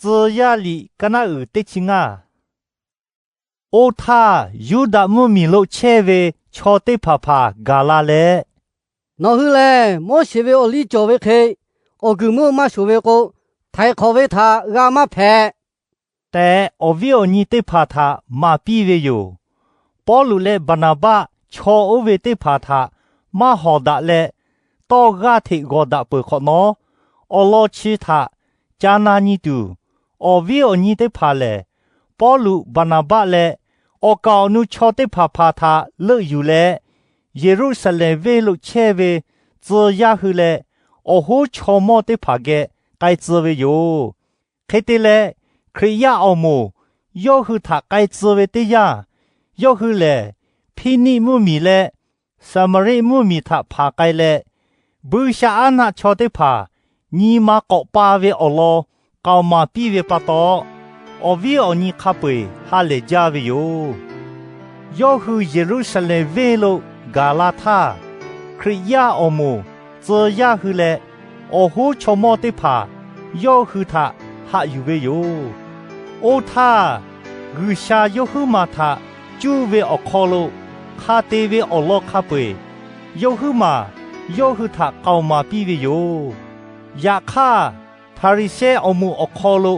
Tcuh yaˇ liꞈ ka naˆ uiˍ teˇ chi ngaˇ. Oˇ htaˇ, Yuˇdaꞈ mvuhˇmiˬ lo chehˇ ve chaw teˇ hpaˍ hpaˍ gaˬ la leh, Nawˬ hui lehˬ, Moˉseˍ ve awˬ liˇ cawˬ ve hk'e awˬ guiˬ meuˇ maˇ shoˍ ve k'o, htaiˍ hk'awꞈ ve htaꞈ g'a maˇ hpehꞈ tehꞈ, awˬ viˉ awˬ nyi teˇ hpaˍ htaꞈ maˍ piˇ ve yoˬ. Pawˇluꞈ leh Baˍnaˍbaˆ chaw oˇ ve teˇ hpaˍ htaꞈ maˇ hawˍ daꞈ leh, tawˇ g'aˇ hteꞈ g'awˬ daꞈ peuˬ hk'awꞈ nawˉ, awˬ lawn chi htaꞈ ca na nyi tuˬ, awˬ viˉ awˬ nyi teˇ hpaˍ lehˬ, Pawˇluꞈ, Baˍnaˍbaˆ leh awˬ kaˍ awˬ nu chaw teˇ hpaˍ hpaˍ htaꞈ leuˆ yuˬ leh, Yeˍruˆsaˍlehnˍ venˇ lo chehˇ ve tcuh yaˇ hui leh awˬ hoˉ chaw mawˇ teˇ hpaˍ geh k'ai tcuh ve yoˬ. Hk'e te leh, Hkriꞈ yaˇ awˬ moˍ yawˇ hui htaꞈ k'ai tcuh ve teˇ yanˇ, yawˇ hui lehˬ Hpiˇniˆ mvuhˇmiˬ leh Saˍmaˍriˆ mvuhˇmiˬ htaꞈ hpanˍ k'ai leh, buiˇshaˆaˉnaˆ chaw teˇ hpaˍ nyi ma k'awꞈ pa ve awˬ lawn k'aoˍ maˍ piˇ ve pa taw, awˬ viˉ awˬ nyi hk'a peu-eˬ ha lehˬ jaˇ ve yoˬ. Yawˇ hui Yeˍruˆsaˍlehnˍ venˇ lo gaˬ la htaˇ, Hkriꞈ yaˇ awˬ moˍ tcuh yaˇ hui leh awˬ hoˉ chaw mawˇ teˇ hpaˍ yawˇ hui htaꞈ haꞈ yuˬ ve yoˬ. Oˇ htaˇ, G'uiˬsha yawˇ huiˉ maˬ htaꞈ cuˇ ve awˬ hk'aw lo hk'a te ve awˬ lawn hk'a peu-eˬ, yawˇ huiˉ maˬ yawˇ hui htaꞈ k'aoˍ maˍ piˇ ve yoˬ. Yaꞈ hk'aˇ, Hpaˍriˍsehˇ awˬ moˍ awˬ hk'aw lo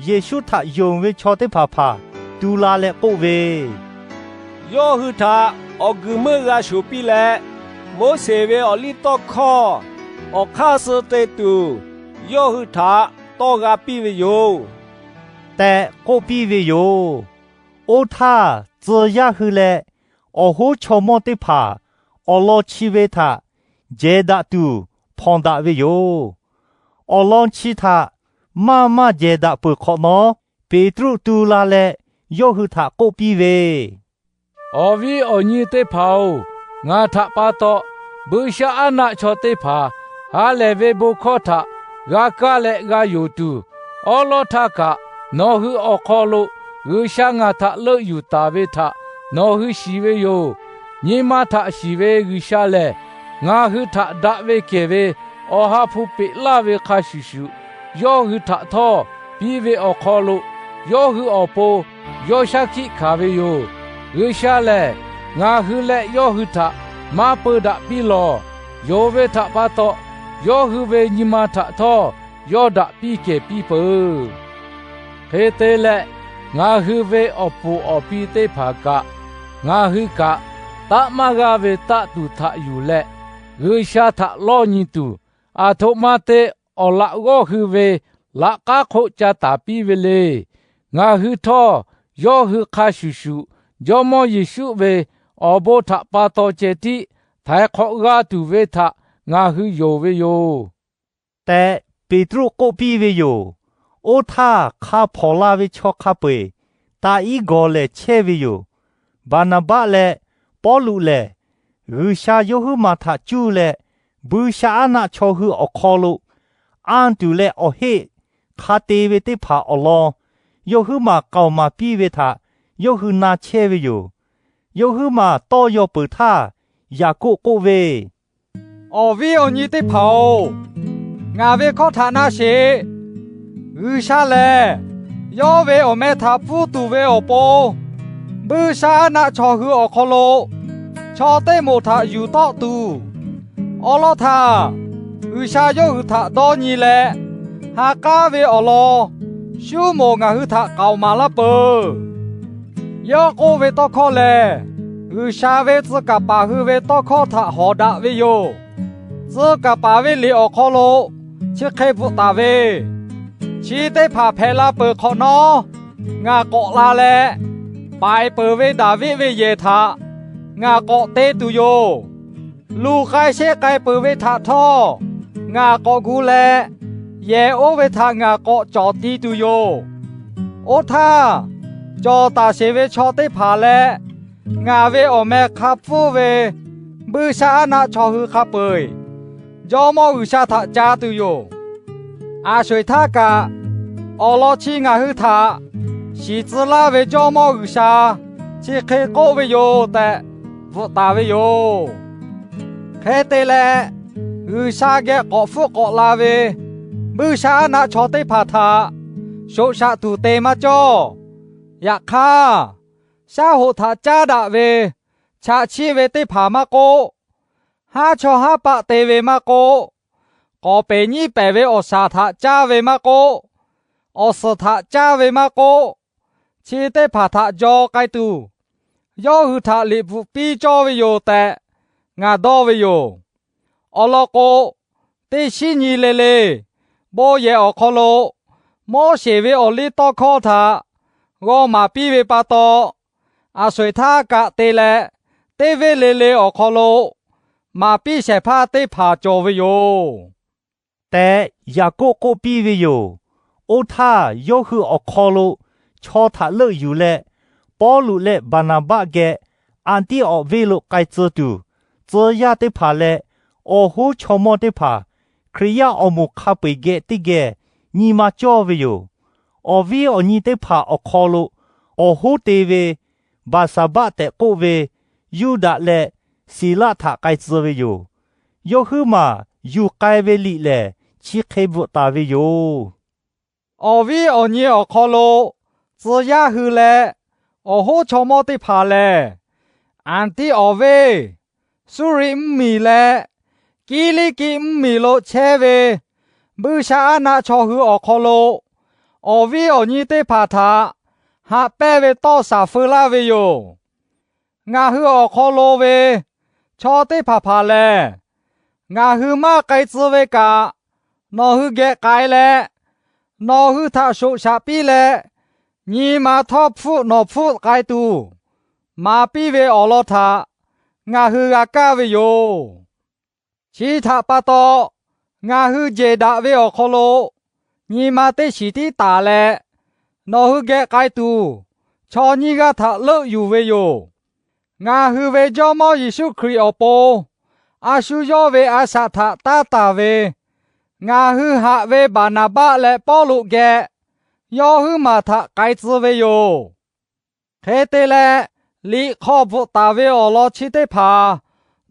Yeˍsuˆ htaꞈ yonˍ ve chaw teˇ hpaˍ hpaˍ tu la leh k'oˆ ve, Yawˇ hui htaꞈ awˬ guiˬ meuˇ g'a shoˍ piˇ leh, Moˉseˍ ve awˬ liˇ tawˇ hkawˇ awˬ hk'aˇ suh te tuˬ, yawˇ hui htaꞈ tawˇ g'a piˇ ve yoˬ tehꞈ k'oˆ piˇ ve yoˬ. Oˇ htaˇ, tcuh yaˇ hui leh awˬ hoˉ chaw mawˇ teˇ hpaˍ awˬ lawn chi ve htaꞈ jehˬ daꞈ tuˬ hpawnˬ daꞈ ve yoˬ. Awˬ lawn chi htaꞈ maˇ maˇ jehˬ daꞈ peuˬ hk'awꞈ nawˉ, Peˍtruˆ tu la leh yawˇ hui htaꞈ k'oˆ piˇ ve, Awˬ viˉ awˬ nyi teˇ hpaˍ-oˬ, ngaˬ htaꞈ pa taw buiˇshaˆaˉnaˆ chaw teˇ hpaˍ ha lehˬ ve bon hkawˇ htaꞈ g'a kaˇ leh g'a yonˍ tuˬ, awˉ lawˉ htaˇ kaꞈ nawˬ hui awˬ hk'aw lo G'uiˬsha ngaˬ htaꞈ leuˆ yuˬ taˍ ve htaꞈ nawˬ hui shiˍ ve yoˬ. Nyi ma htaꞈ shiˍ ve G'uiˬsha lehˬ, ngaˬ hui htaꞈ daꞈ ve kehˬ ve Awˬ ha hpu peꞈ laˇ ve hk'a shuˍ shuˍ, yawˇ hui htaꞈ htawˇ piˇ ve awˬ hk'aw lo, yawˇ hui awˬ pon yawˇ shaˉ hkiˆ hkanˍ ve yoˬ. G'uiˬsha lehˬ, ngaˬ hui leh yawˇ hui htaꞈ maˇ peu daꞈ piˇ lawˬ. Yonˍ ve htaꞈ pa taw, yawˇ hui ve nyi ma htaꞈ htawˇ yawˇ daꞈ piˇ kehˬ piˇ peuˬ. Hk'e te leh, ngaˬ hui ve awˬ puˍ awˬ pi teˇ hpaˍ kaꞈ, ngaˬ hui kaꞈ taˆ maˇ g'aˇ ve taˆ tuˬ htaꞈ yuˬ leh, G'uiˬsha htaꞈ lawˇ nyi tuˬ, aˬ htoꞈ ma te awˬ laꞈ g'awˇ hui ve laꞈ k'aˉ hk'oˆ ca taˍ piˇ ve le. Ngaˬ hui htawˇ, yawˇ hui hk'a shuˍ shuˍ Jawˇmawˇ Yeˍsuˆ ve awˬ bon htaꞈ pa taw ceh tiˉ htaiˍ hk'awꞈ g'a tuˬ ve htaꞈ ngaˬ hui yonˍ ve yoˬ tehꞈ, Peˍtruˆ k'oˆ piˇ ve yoˬ. Oˇ htaˇ, hk'a hpawnˬ la ve chaw hk'a peu-eˬ taꞈ iˉ gawˬ lehˍ chehˇ ve yoˬ. Baˍnaˍbaˆ leh Pawˇluꞈ lehˬ, G'uiˬsha yawˇ huiˉ maˬ htaꞈ cuˇ leh, buiˇshaˆaˉnaˆ chaw hui awˬ hk'aw lo anˇ tuˬ leh awˬ heˆ hk'a te ve teˇ hpaˍ awˬ lawn yawˇ huiˉ maˬ k'aoˍ maˍ piˇ ve htaꞈ yawˇ hui na chehˇ ve yoˬ. Yawˇ huiˉ maˬ tawˇ yaw peuˬ htaˇ, Yaˍkoˆ k'oˆ ve, Awˬ viˉ awˬ nyi teˇ hpaˍ-oˬ, ngaˬ ve hkawˇ htaꞈ na sheˍ. G'uiˬsha lehˬ, yawˇ ve awˬ meh htaꞈ pfuhˇ tuˬ ve awˬ pon, buiˇshaˆaˉnaˆ chaw hui awˬ hk'aw lo chaw teˇ moˍ htaꞈ yuˬ tawˆ tuˬ, awˉ lawˉ htaˇ G'uiˬsha yawˇ hui htaꞈ dawˇ nyi leh, ha k'aˉ ve awˬ lawn shuˉ moˍ ngaˬ hui htaꞈ k'aoˍ maˍ laˇ peuˬ. Yawˇ k'oˆ ve tawˇ hkawˇ lehˬ, G'uiˬsha ve tcuh kaˍ paˍ hui ve tawˇ hkawˇ htaꞈ hawˍ daꞈ ve yoˬ. Tcuh kaˍ paˍ ve liꞈ awˬ hk'aw lo chi hk'e bvuhꞈ taˍ ve, Chi teˇ hpaˍ hpehꞈ la peuˬ hk'awꞈ nawˉ, ngaˬ k'awꞈ la leh, paiˍ peuˬ ve Daˍviˆ ve yehˬ htaꞈ ngaˬ k'awꞈ te tuˬ yoˬ. Luˬ k'ai sheˆ k'ai peuˬ ve htaꞈ htawˇ ngaˬ k'awꞈ gu leh, yehˬ oˇ ve htaꞈ ngaˬ k'awꞈ cawˬ ti tuˬ yoˬ. Oˇ htaˇ, cawˬ taˍ sheˍ ve chaw teˇ hpaˍ leh ngaˬ ve awˬ meh hk'a pfuhˇ ve buiˇshaˆaˉnaˆ chaw hui hk'a peu-eˬ Jawˇmawˇ G'uiˬsha htaꞈ ca tuˬ yoˬ. Aˬ sho-eˬ htaˇ kaꞈ, awˬ lawn chi ngaˬ hui htaꞈ shiˍ tcuh laˇ ve Jawˇmawˇ G'uiˬsha chi hk'e k'oˆ ve yoˬ tehꞈ bvuhꞈ taˍ ve yoˬ. Hk'e te leh, G'uiˬsha geh k'awꞈ hpfuhˆ k'awꞈ la ve buiˇshaˆaˉnaˆ chaw teˇ hpaˍ htaꞈ shoꞈ shaꞈ tuˬ te maˇ cawˇ. Yaꞈ hk'aˇ, shaˉ hoꞈ htaꞈ caˉ daꞈ ve, chaꞈ chiˆ ve teˇ hpaˍ maˇ k'oˆ, haˉ chawˇ haˉ paˆ te ve maˇ k'oˆ, k'awˍ peˍ nyiˉ pehˍ ve awˬ shaˍ htaꞈ caˇ ve maˇ k'oˆ, awˬ suhˍ htaꞈ caˇ ve maˇ k'oˆ, chi teˇ hpaˍ htaꞈ jaw k'ai tuˬ, yawˇ hui htaꞈ liꞈ bvuhꞈ piˇ cawˇ ve yoˬ tehꞈ ngaˬ dawˇ ve yoˬ. Awˬ lawn k'o, teˇ shinˉ nyi le le bon yehˬ awˬ hk'aw lo Moˉseˍ ve awˬ liˇ tawˇ hkawˇ htaꞈ g'aw maˍ piˇ ve pa taw, aˬ sho-eˬ htaˇ kaꞈ te leh, teˇ venˇ le le awˬ hk'aw lo maˍ piˇ shehˍ hpaˇ teˇ hpaˍ cawˬ ve yoˬ tehꞈ Yaˍkoˆ k'oˆ piˇ ve yoˬ. Oˇ htaˇ, yawˇ hui awˬ hk'aw lo chaw htaꞈ leuˆ yuˬ leh, Pawˇluꞈ leh Baˍnaˍbaˆ geh Anˍtiˆawˍ venˇ lo k'ai tcuh tuˬ, tcuh yaˇ teˇ hpaˍ leh awˬ hoˉ chaw mawˇ teˇ hpaˍ Hkriꞈ yaˇ awˬ moˍ hk'a peu-eˬ geh teˇ geh nyi ma cawˇ ve yoˬ. Awˬ viˉ awˬ nyi teˇ hpaˍ awˬ hk'aw lo awˬ hoˉ te ve Baˍsaˍbaˆ tehꞈ k'oˆ ve Yuˇdaꞈ leh Siˍlaˆ htaꞈ k'ai tcuh ve yoˬ. Yawˇ huiˉ maˬ yuˬ k'ai ve liꞈ lehˬ, chi hk'e bvuhꞈ taˍ ve yoˬ. Awˬ viˉ awˬ nyi awˬ hk'aw lo tcuh yaˇ hui leh awˬ hoˉ chaw mawˇ teˇ hpaˍ lehˬ, Anˍtiˆawˍ venˇ, Suˇriˆ mvuhˇmiˬ leh Kiˇliˇkiˆ mvuhˇmiˬ lo chehˇ ve buiˇshaˆaˉnaˆ chaw hui awˬ hk'aw lo awˬ viˉ awˬ nyi teˇ hpaˍ htaꞈ haꞈ pehnˇ ve tawˇ shaˍ feu laˇ ve yoˬ. Ngaˬ hui awˬ hk'aw lo ve chaw teˇ hpaˍ hpaˍ lehˬ, ngaˬ hui maˇ k'ai tcuh ve kaꞈ nawˬ hui geh k'ai leh, nawˬ hui htaꞈ shoꞈ shaꞈ piˇ leh, nyi ma htawˇ hpfuhˆ nawˬ hpfuhˆ k'ai tuˬ maˍ piˇ ve awˬ lawn htaꞈ ngaˬ hui g'a kaˇ ve yoˬ. Chi htaꞈ pa taw, ngaˬ hui jeˬ daꞈ ve awˬ hk'aw lo nyi ma teˇ shiˍ tiˉ taˍ leh, nawˬ hui geh k'ai tuˬ chaw nyiˇ g'aˇ htaꞈ leuˆ yuˬ ve yoˬ. Ngaˬ hui ve Jawˇmawˇ Yeˍsuˆ Hkriꞈ awˬ pon a shu yawˇ ve a shaꞈ htaꞈ taˇ taˍ ve, ngaˬ hui haꞈ ve Baˍnaˍbaˆ leh Pawˇluꞈ geh yawˇ huiˉ maˬ htaꞈ k'ai tcuh ve yoˬ. Hk'e te leh, liꞈ hk'aw bvuhꞈ taˍ ve awˬ lawn chi teˇ hpaˍ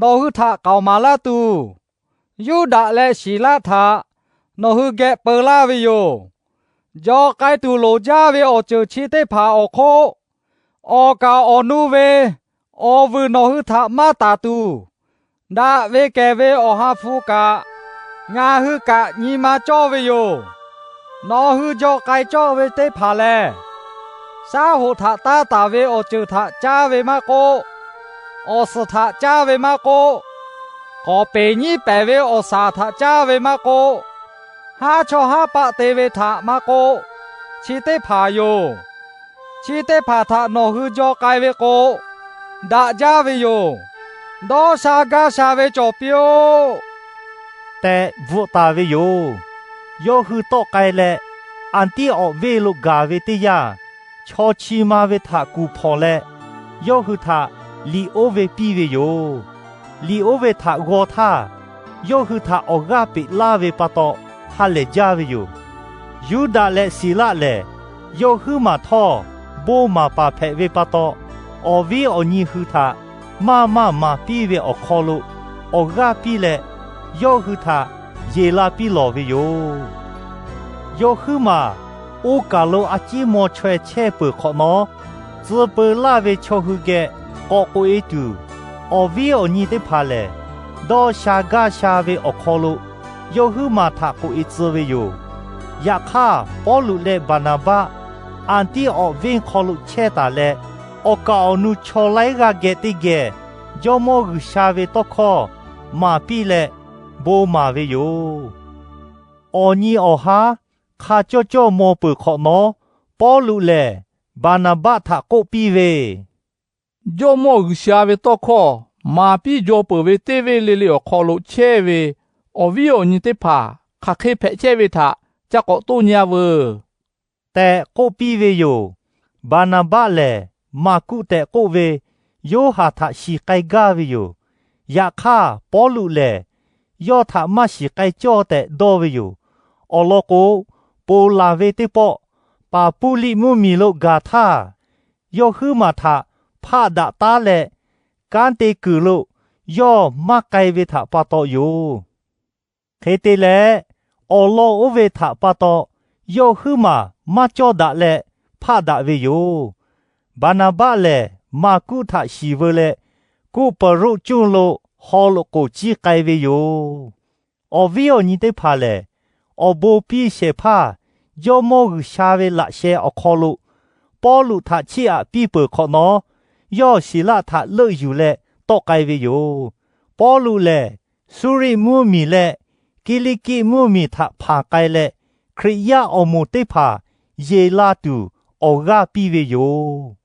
nawˬ hui htaꞈ k'aoˍ maˍ laˇ tuˬ, Yuˇdaꞈ leh Siˍlaˆ htaꞈ nawˬ hui geh peu laˇ ve yoˬ. Jaw k'ai tuˬ loˍ jaˇ ve awˬ ceuˬ chi teˇ hpaˍ awˬ hk'oˆ, awˬ kaˍ awˬ nu ve awˬ vuiˬ nawˬ hui htaꞈ maˇ taˍ tuˬ, daꞈ ve kehˬ ve Awˬ ha hpu kaꞈ ngaˬ hui kaꞈ nyi ma cawˇ ve yoˬ. Nawˬ hui jaw k'ai cawˇ ve teˇ hpaˍ lehˬ, shaˉ hoꞈ htaꞈ taˇ taˍ ve awˬ ceuˬ htaꞈ caˇ ve maˇ k'oˆ, awˬ suhˍ htaꞈ caˇ ve maˇ k'oˆ, k'awˍ peˍ nyiˉ pehˍ ve awˬ shaˍ htaꞈ caˇ ve maˇ k'oˆ, haˉ chawˇ haˉ paˆ te ve htaꞈ maˇ k'oˆ, chi teˇ hpaˍ yoˬ. Chi teˇ hpaˍ htaꞈ nawˬ hui jaw k'ai ve k'o, daꞈ jaˇ ve yoˬ. Dawˇ sha gaˇ sha ve cawˬ piˇ-oˆ tehꞈ bvuhꞈ taˍ ve yoˬ. Yawˇ hui tawˆ k'ai leh, Anˍtiˆawˍ venˇ lo gaˬ ve teˇ yanˇ, chaw chi ma ve htaꞈ kuˬ hpawnˬ leh, yawˇ hui htaꞈ liꞈ oˇ ve piˇ ve yoˬ. Liꞈ oˇ ve htaꞈ g'aw htaˇ, yawˇ hui htaꞈ awˬ g'aˇ peꞈ laˇ ve pa taw ha lehˬ jaˇ ve yoˬ. Yuˇdaꞈ leh Siˍlaˆ lehˬ, yawˇ huiˉ maˬ htawˇ bon maˍ paˍ hpehꞈ ve pa taw, awˬ viˉ awˬ nyi hui htaꞈ maˇ maˇ maˍ piˇ ve awˬ hk'aw lo awˬ g'aˇ piˇ leh, yawˇ hui htaꞈ yeˬ la piˇ lawˬ ve yoˬ. Yawˇ huiˉ maˬ oˇ kaˬ lo a ciˉ maw chaweh chehˇ peuˬ hk'awꞈ nawˉ, tcuh peu laˇ ve chaw hui geh k'awꞈ k'oꞈ-e tuˬ, awˬ viˉ awˬ nyi teˇ hpaˍ lehˬ, dawˇ sha gaˇ sha ve awˬ hk'aw lo yawˇ huiˉ maˬ htaꞈ k'oꞈ-e tcuh ve yoˬ. Yaꞈ hk'aˇ, Pawˇluꞈ leh Baˍnaˍbaˆ Anˍtiˆawˍ venˇ hk'aw lo chehˇ taˍ leh, awˬ kaˍ awˬ nu chaw laiˉ g'aˇ geh teˇ geh Jawˇmawˇ G'uiˬsha ve tawˇ hkawˇ maˍ piˇ leh bon maˍ ve yoˬ. Awˬ nyi awˬ haˉ hk'a cawˇ cawˇ maw peuˬ hk'awꞈ nawˉ, Pawˇluꞈ lehˬ Baˍnaˍbaˆ htaꞈ k'oˆ piˇ ve, Jawˇmawˇ G'uiˬsha ve tawˇ hkawˇ maˍ piˇ jaw peuˬ ve teˇ venˇ le le awˬ hk'aw lo chehˇ ve awˬ viˉ awˬ nyi teˇ hpaˍ hk'aˬ hk'e hpehꞈ chehˇ ve htaꞈ ca k'awꞈ toˇ nyi-a veuˬ tehꞈ k'oˆ piˇ ve yoˬ. Baˍnaˍbaˆ lehˬ, Maˍkuˆ tehꞈ k'oˆ ve Yoˇhanˬ htaꞈ shiˍ k'ai gaˇ ve yoˬ. Yaꞈ hk'aˇ, Pawˇluꞈ lehˬ yawˇ htaꞈ maˇ shiˍ k'ai cawˇ tehꞈ dawˇ ve yoˬ. Awˬ lawn k'o, ponˬ laˬ ve teˇ pawˆ Paˍpuˇliˆ mvuhˇmiˬ lo gaˬ htaˇ, yawˇ huiˉ maˬ htaꞈ hpaˆ daꞈ taˉ leh, kanˉ te kuiˬ lo yawˇ maˇ k'ai ve htaꞈ pa taw yoˬ. Hk'e te leh, awˬ lawn oˇ ve htaꞈ pa taw yawˇ huiˉ maˬ maˇ cawˇ daꞈ leh hpaˆ daꞈ ve yoˬ. Baˍnaˍbaˆ lehˬ, Maˍkuˆ htaꞈ shiˍ veu leh, Kuˆpaˍruˆ cuˇ lo haw loꞈ k'oˍ ciˇ k'ai ve yoˬ. Awˬ viˉ awˬ nyi teˇ hpaˍ lehˬ, awˬ bon piˇ shehˍ hpaˇ Jawˇmawˇ G'uiˬsha ve laꞈ sheh awˬ hk'aw lo Pawˇluꞈ htaꞈ chiˇ aꞈ piˇ peuˬ hk'awꞈ nawˉ, yawˇ Siˍlaˆ htaꞈ leuˆ yuˬ leh tawˆ k'ai ve yoˬ. Pawˇluꞈ lehˬ, Suˇriˆ mvuhˇmiˬ leh Kiˇliˇkiˆ mvuhˇmiˬ htaꞈ hpanˍ k'ai leh, Hkriꞈ yaˇ awˬ moˍ teˇ hpaˍ yeˬ la tuˬ awˬ g'aˇ piˇ ve yoˬ.